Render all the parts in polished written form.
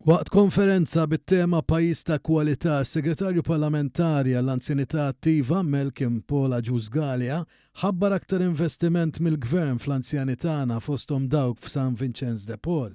Waqt konferenza bit-tema Pajjiż ta' Kwalità, s-Segretarju Parlamentari għall-Anzjanità Attiva, Malcolm Paul Agius Galea, ħabbar aktar investiment mill-Gvern fl-anzjani tagħna fosthom dawk f'San Vinċenz de Paul.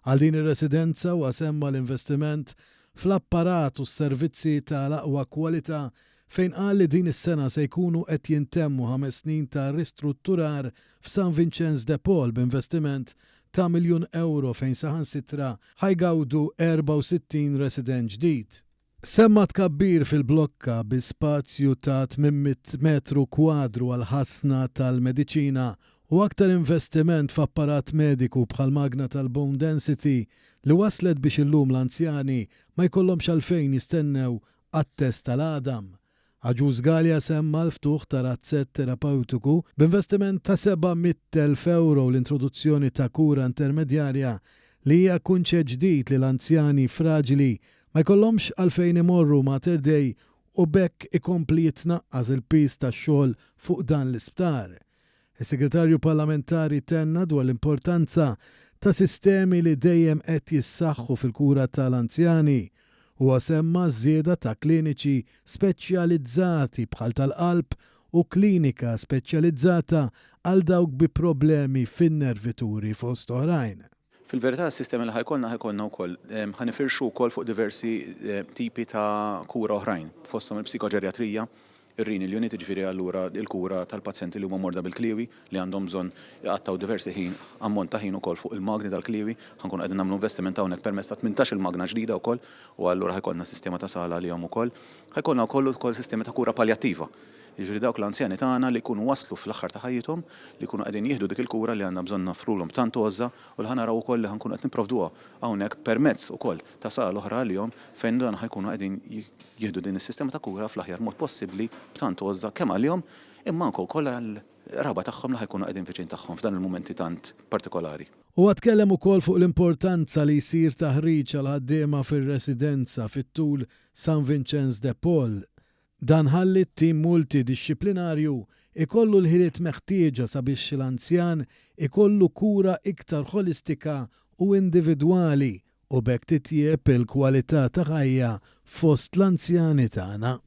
Għal din ir-residenza huwa semma l-investiment fl-apparat u s-servizzi ta' l-aqwa kwalità fejn qal li din is-sena se jkunu qed jintemmu ħames snin ta' ristrutturar f'San Vinċenz de Paul b'investiment ta' miljun ewro fejn saħansitra ħa jgawdu 64 resident ġdid. Semma tkabbir fil-blokka bi spazju ta' 800 metru kwadru għall-ħażna tal-mediċina u aktar investiment f'apparat mediku bħal magna tal-bone density li wasslet biex illum l-anzjani ma jkollhomx għalfejn jistennew għat-test tal-għadam. Agius Galea semma l-ftuħ ta' razzett terapewtiku b'investiment ta' 700,000 ewro u l-introduzzjoni ta' kura intermedjarja li hija kunċett ġdid li l-anzjani fraġili ma jkollhomx għalfejn imorru Mater Dei u b'hekk ikompli jitnaqqas il-piż tax-xogħol fuq dan l-isptar. Is-Segretarju Parlamentari tenna dwar l-importanza ta' sistemi li dejjem qed jissaħħu fil-kura ta' l-anzjani. Huwa semma ż-żieda ta' kliniċi speċjalizzati bħal tal-qalb u klinika speċjalizzata għal dawk bi problemi fin-nervituri fost oħrajn. Fil-verità s-sistemi li ħa jkollna ħa jkollna wkoll ħa nifirxu wkoll fuq diversi tipi ta' kura oħrajn, fosthom il-psikoġerjatrija, ir-renal unit, jiġifieri allura l-kura tal-pazjenti li huma morda bil-kliewi li għandhom bżonn iqattgħu diversi ħin, ammont ta' ħin ukoll fuq il-magni tal-kliewi. Ħa nkunu qegħdin nagħmlu investiment hawnhekk permezz ta' 18-il magna ġdida wkoll u allura ħa jkollna sistema ta' sala għalihom ukoll. Ħa jkollna wkoll ukoll sistemi ta' kura paljattiva. Jiġifieri dawk l-anzjani tagħna li jkunu waslu fl-aħħar ta' ħajjithom, li jkunu qegħdin jieħdu dik il-kura li għandna bżonn noffrulhom b'tant għożża u li ħa naraw ukoll li ħa nkunu qed nipprovduha hawnhekk permezz ukoll ta' sala oħra għalihom fejn dan ħa jkunu qegħdin jieħdu din is-sistema ta' kura fl-aħjar mod possibbli b'tant għożża kemm għalihom imma anke wkoll għall-qraba tagħhom li ħa jkunu qegħdin viċin tagħhom f'dan il-mumenti tant partikolari. Huwa tkellem ukoll fuq l-importanza li jsir taħriġ għall-ħaddiema fir-residenza fit-tul San Vinċenz de Paul. Dan ħalli t-tim multidixxiplinarju jkollu l-ħiliet meħtieġa sabiex l-anzjan ikollu kura iktar ħolistika u individwali u b'hekk titjieb il-kwalità ta' ħajja fost l-anzjani tagħna.